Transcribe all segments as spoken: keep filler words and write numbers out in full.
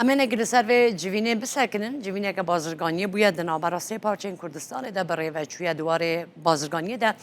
Em ê nekî li ser vê civînê bisekinin. Civîneke bazirganiyê bûye di navbera sê parçeyên Kurdistanê de bi rê ve çûye di warê bazirganiyê de.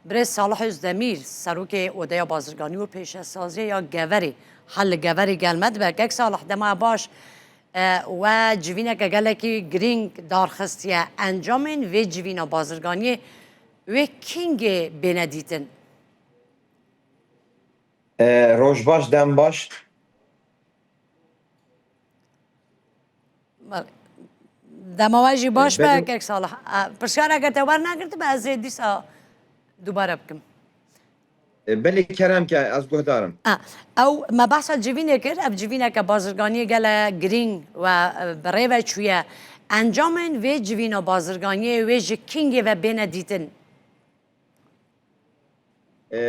Birêz Salih Özdemir, serokê Odeya Bazirganî û Pêşesaziya ya Geverê, hel li Geverê gel me dibe. Kek Salih, dema baş, e, we civîneke gelekî girîng darxistiye. Encamên vê civîna bazirganiyê wê kingê bêne dîtin? E, roj baş, dem baş. Belê. Dema we jî baş be, kek Salih. E, pirsiyareke te wernegirtibe, ez ê dîsa dubare bikim. E, belê, kerem ke, ez guhdar im. E, ew, me behsa civînê kir, ev civîneke bazirganiyê gele girîng we, e, bi rê ve çûye. Encamên vê civîna bazirganiyê wê ji kingê ve bêne dîtin? E, e,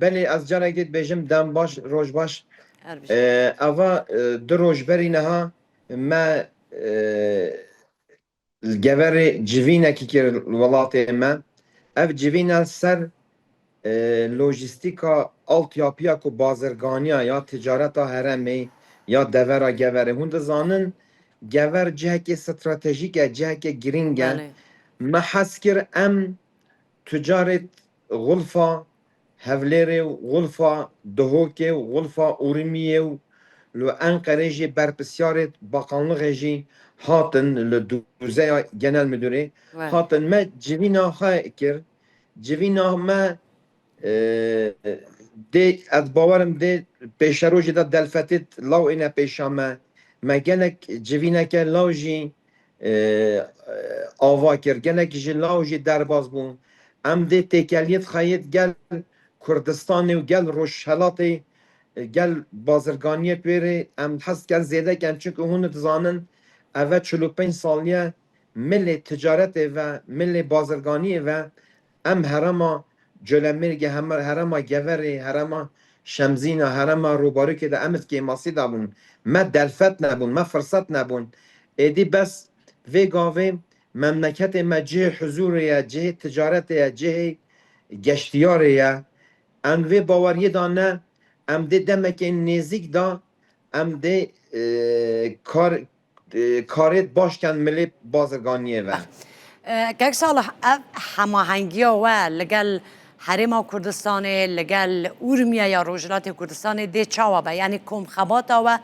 belê, ez carekê dibêjim, dem baş, roj baş. Her bijî. E, ava, e, du roj berî niha me, e, li Geverê civînekî kir li welatê me. Ev civîna ser, e, lojîstîka altyapîya ku bazirganiya ya ticareta herêmê ya devera Geverê. Hûn dizanin, Gever cihekê stratejîk e, cihekê girîng e. Belê. Me hez kir em tucarê Xulfa Hevlêrê û Xulfa Duhokê û Xulfa Urmiyê û li Enqerê jî berpisyarê bakanlixê jî hatin, li dûzeya genel müdürê hatin. Me civîna xwe kir. Civîna me, e, dê, ez bawerim dê pêşerojê de Delfetê law êne pêşa me. Me gelek civîneke law jî, e, e, ava kir. Gelek ji law jî derbas bûn. Em dê têkeliyê dixeyê gel Kurdistanê û gel Rojhelatê, e, gel bazirganiyê pêrê em hez dikin zêde kin. Çunku hûn dizanin, eve çil û pênc saliye milê ticaretê ve, milê bazirganiyê ve em herêma Colemêrgê, hema herêma Geverê, herêma Şemzîna, herêma Rûbarûkê de em di kêmasî de bûn. Me derfet nebûn, me firset nebûn. Êdî bes vê gavê memleketê me cihê huzûrê ye, cihê ticaretê ye, cihê geştiyarê ye. Em vê baweriyê de ne, em dê demekê nêzîk de, em dê, e, kar, e, karêt baş ken milê bazirganiyê ve. E, Kek Salih, ev hemahengiya we li gel Herêma Kurdistanê, li gel Urmiye ya Rojhilatê Kurdistanê dê çawa be? Yanî komxebata we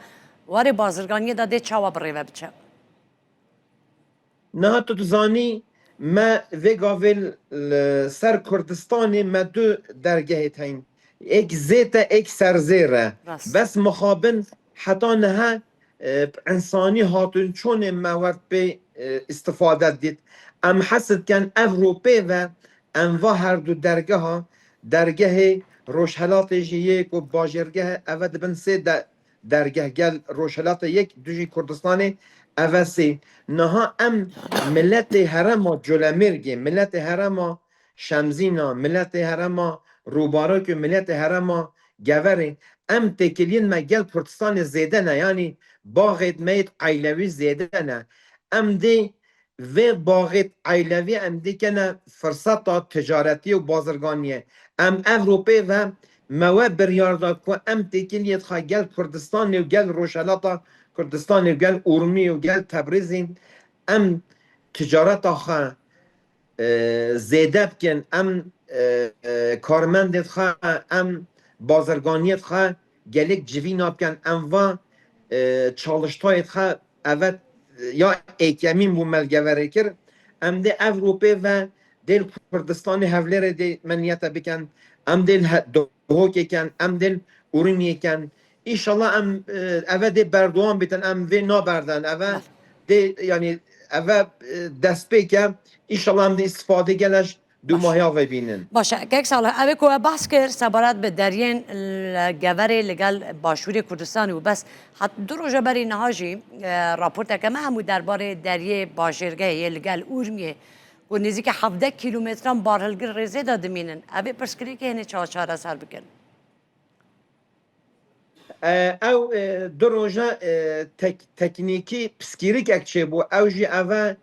warê bazirganiyê de dê çawa bi rê ve biçe? Niha tu dizanî me vê gavê li ser Kurdistanê me du dergehê heyîn. Êk zêt e, êk serzêr e. Rast. Bes mixabin heta niha, e, bi însanî hatin çonê me wert pê, e, îstifade dît. Em hez dikin ev rûpê ve em va her du dergeha, dergehê Rojhelatê jî yê ku bajêrgeh e, eve dibin sê de dergeh gel Rojhelata yek dijî Kurdistanê eve sê. Niha em miletê herêma Colemêrgê, miletê herêma Şemzîna, miletê herêma Rûbarok û miletê herêma Geverê, em têkiliyên me gel Kurdistanê zêde ne, yanî baxêt me yêt eylewî zêde ne. Em dê vê baxêt eylevî em dikene firseta ticaretiyê û bazirganiyê. Em ev rûpê ve me we biryar da ku em têkiliyê xwe gel Kurdistanê û gel Rojhelata Kurdistanê û gel Urmiyê û gel Tebrîzê em ticareta xwe, e, zêde bikin, em, e, e, karmendê xwe, em bazirganiyê xwe gelek civîna bikin, em va, e, çalıştayê xwe eve ya êkemîn bû me li Geverê kir. Em dê ev rûpê ve dê li Kurdistanê Hevlêrê dê me niyete bikin. Em dê li he-, Duhokê kin, em dê li Urmiyê kin. Înşallah em, e, eve dê berdewam bitin, em vê naberden. Eve dê, yanî eve, e, destpêk e. Înşallah em dê îstifadê gele ji Dûmahiya vebînin. Baş e. Kek Salih, ev ê ku we behs kir, sebaret bi deriyên li Geverê li gel Başûrê Kurdistanê û bes. Hat du roja berî niha jî, e, raporteke me hemû derbarê deriyê bajêrgehê yê li gel Urmiyê ku nêzîkî hevdeh kîlometran barhilgir rêzê de dimînin. Ev ê pirsgirêkê hênê çawa çareser bikin? E, ew, e, du roja, e, tek-, teknîkî piskîrikek çêbû. Ew jî eve,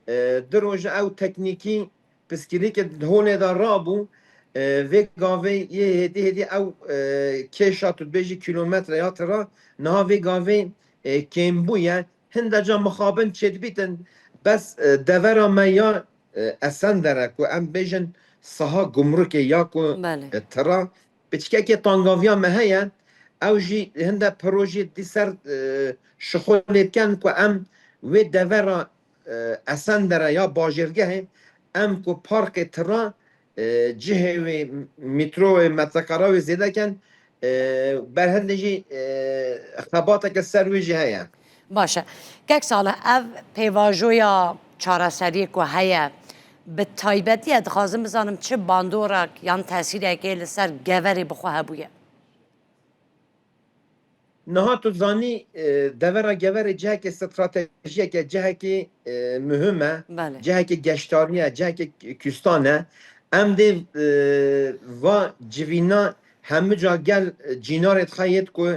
e, du roja ew teknîkî piskîrikê di holê de rabû. E, vê gavê yê hêdî hêdî ew, e, kêşa tu dibêjî kîlometre ya tira. Niha vê gavê e, kêmbûye. Hinde ca mixabin çêdibîtin, bes, e, devera me ya, e, Esendere ku em bêjin saha gumrukê ya ku, Belê. e, tira, piçkekê tangaviya me heye, ew jî hinde projê dî ser, e, şixulê dikin ku em wê devera, e, Esendere ya bajêrgehê, em ku parkê tira, e, cihê wê, mîtro wê, metrekara wê zêde ken, e, berhindê jî, e, xebateke ser wê jî heye. Baş e. Kek Salih, ev pêvajoya çareseriyê ku heye, bi taybetî ez dixwazim bizanim çi bandorek yan tesîrekê li ser geverê bi xwe hebûye? Niha tu zanî, e, devera geverê cihekê stratejiyeke, cihekê, e, muhim e, Belê. cihekê geştarî ye, cihekê kustan e. Em dê, e, va civîna hemû ca gel, e, cînarê dixeyêt ku,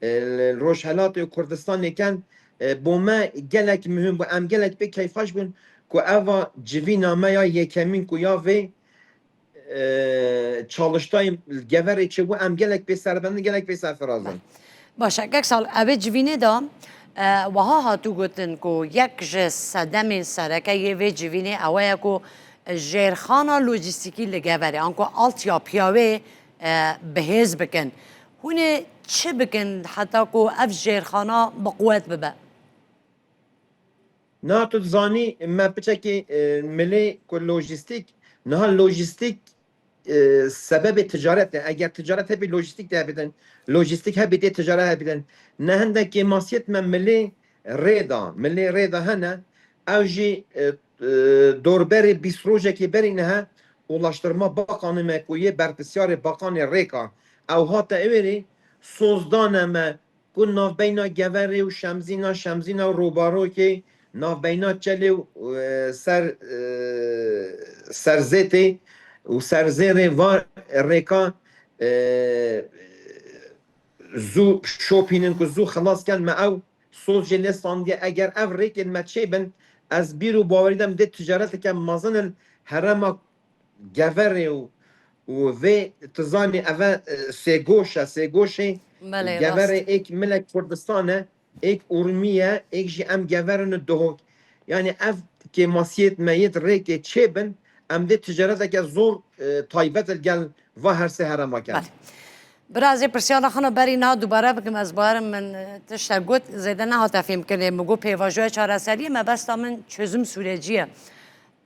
e, li Rojhelatê û Kurdistanê ken, e, bo me gelek muhim bû. Em gelek pê keyfxweş bûn ku eva civîna me ya yekemîn ku ya vê, e, çalıştayê geverê çêbû, em gelek pê serbendin, gelek pê serfiraz in. Baş e, kek Salih, ev ê civînê de, e, wiha hatû gotin ku yek ji sedemên sereke yê vê civînê ew ye ku jêrxana lojîstîkî li geverê, anku altyapîya wê, e, bihêz bikin. Hûn ê çi bikin heta ku ev jêrxana bi quwet bibe? Niha tu dizanî me piçekî, e, milê ku lojîstîk, niha lojîstîk, e, sebebê ticaret e. Eger ticaret hebî, lojîstîk de hebîtin. Lojîstîk hebî, dê ticaret hebîtin. Ne hindek kêmasiyet me milê rê da. Milê rê da hene. Ew jî, e, e, dorberê bîst rojekê berî niha Ulaştırma Bakanê me ku yê berpisyarê Bakanê Rêka. Ew hate êrî soz dane me ku navbeyna Geverê û Şemzîna, Şemzîna û Robarokê, navbeyna Çelê û, e, ser, e, Serzêtê û Serzêrê va rêka, e, zû şopînin ku zû xilas ken me ew soz jê lê standiye. Eger ev rêkên me çêbin, ez bîr û bawerî dem dê ticareteke mezin in herêma Geverê û, û vê tu zanî eve, e, sêgoş e, sêgoşê Belê, Geverê rast. êk milek Kurdistan e, êk Urmî ye, êk jî em Gever in û Duhok. Yani ev kêmasiyêt me yêt rêkê çêbin, em dê ticareteke zor, e, taybet li gel va her sê herêma ken. Belê. Bira, ez ê pirsyara xwe berî niha dubare bikim, ez bawerim min, e, tiştek got, zêde nehate fêmkirinê. Min got pêvajoya çareseriyê, mebesta min çözüm süreci ye.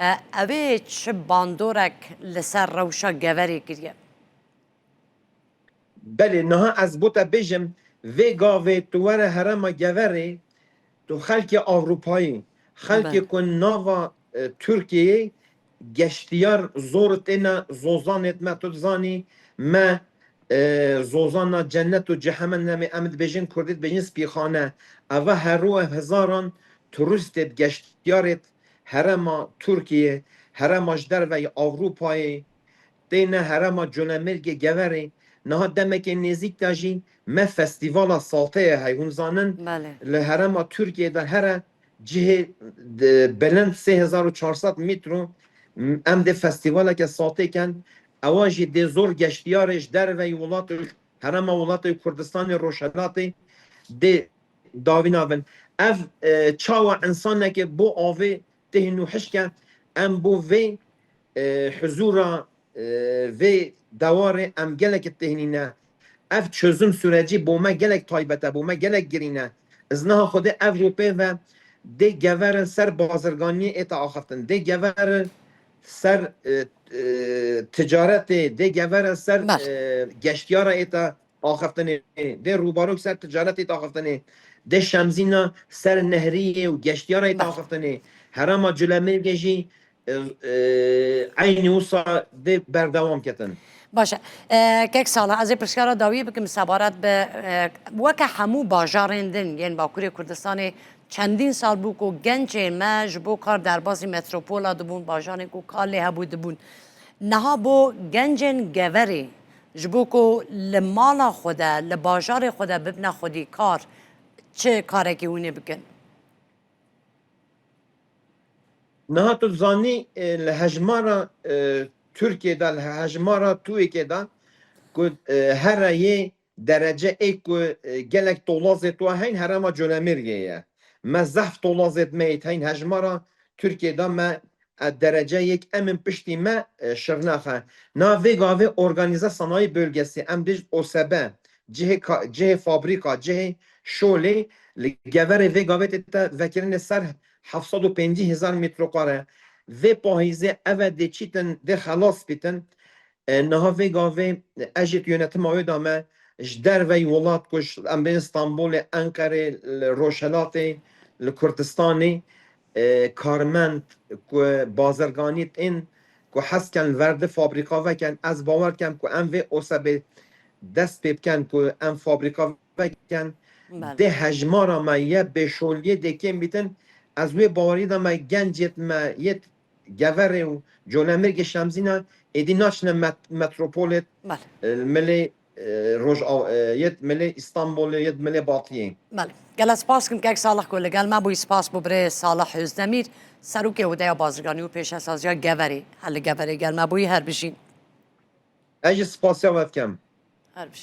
E, ev ê çi bandorek li ser rewşa Geverê kiriye? Belê, niha ez bo te bêjim, vê gavê tu were herêma Geverê, tu xelkê Ewropayê, xelkê Belê. ku nava, e, Tirkiyeyê geştiyar zor têne zozanêt me, tu dizanî me, e, zozana cennet û cehennemê em dibêjin, Kurdî dibêjin spîxane. Eva her rû ev hezaran turistêt, geştiyarêt herêma Tirkiyê, herêma ji derveyî Ewropayê, têne herêma Colemêrgê Geverê. Niha demekê nêzîk de jî me festîvala Saltê ye hey. Hûn zanin Belê. li herêma Tirkiyê de here cihê de bilind sê hezar û çar sed metro, m-, em dê festîvaleke Saltê ken. Ewa jî dê zor geştiyarê ji derveyî welat û herêma welatê Kurdistanê Rojhelatê dê davîna bin. Ev, e, çawa însanekê bo avê têhî nû hişke, em bo vê, e, huzûra, e, vê dewarê em gelek têhnîne. Ev çözüm sürecî bo me gelek taybet e, bo me gelek girîn e. Ez niha Xwedê ev rûpê ve dê Geverin ser bazirganiyê êta axiftin. Dê Geverin ser, e, e, ticaretê, dê Geverin ser, Ber. e, geştiyara êta axiftinê, dê Rûbarok ser ticaretê daxiftinê, dê Şemzîna ser nehriyê û geştiyarê Ber. daxiftinê, herêma Culemêrgê jî, e, e, eynî wisa dê berdewam ketin. Baş e. E, kek Salih, ez ê pirsiyara dawiyê bikim sebaret bi, e, weke hemû bajarên din yên Bakurê Kurdistanê çendîn sal bû ku gencên me ji bo kar derbasî metropola dibûn, bajarên ku kar lê hebû dibûn. Niha bo gencên Geverê, ji bo ku li mala xwe de, li bajarê xwe de bibine xwedîkar, çi karekî hûn ê bikin? Niha tu zanî, e, li hejmara, e, Tirkiyê de, li hejmara TUYKê de ku, e, here yê derece ê ku, e, gelek tolazê tu heyn herêma Colemêrgê ye. Me zehf tolazê me yê heyn hejmara Tirkiyê de me, e, derece yek em in piştî me, e, Şirnexe. Na vê gavê organize sanayi bölgesi, em bêj O S B, cihê ka-, cihê fabrîka, cihê şolê, li geverê vê gavê tê te vekirinê ser heft sed û pêncî hezar metrekare. Vê pahîzê eve dê çîtin, dê xelas bitin. E, niha vê gavê ez jî di yönetima wê de me ji derveyî welat ku ji, em bên Stenbolê, Enqerê, li Rojhelatê, li Kurdistanê, e, karmend ku bazirganî tên, ku hez ken li ver di fabrîka veken, ez bawer kem ku em vê O S Bê dest pê biken ku em fabrîka veken, Belê. dê hejmara me ye bêşoliyê dê kêm bîtin. Ez wê bawerî de me gencêt me yêt Geverê û Colemêrgê Şemzîna êdî naçine met-, metropolê, Belê. e, milê, e, Roj-, e, yêt milê Îstanbulê, yêt milê Batiyê. Belê. Gelek spas kim kek Salih ku li gel me bûyî, spas bo birê Salih Özdemir, serokê Odeya Bazirganî û Pêşesaziya Geverê. Her li Geverê gel me bûyî, her bijî. Ez jî spasiya we dikem. Her bijî.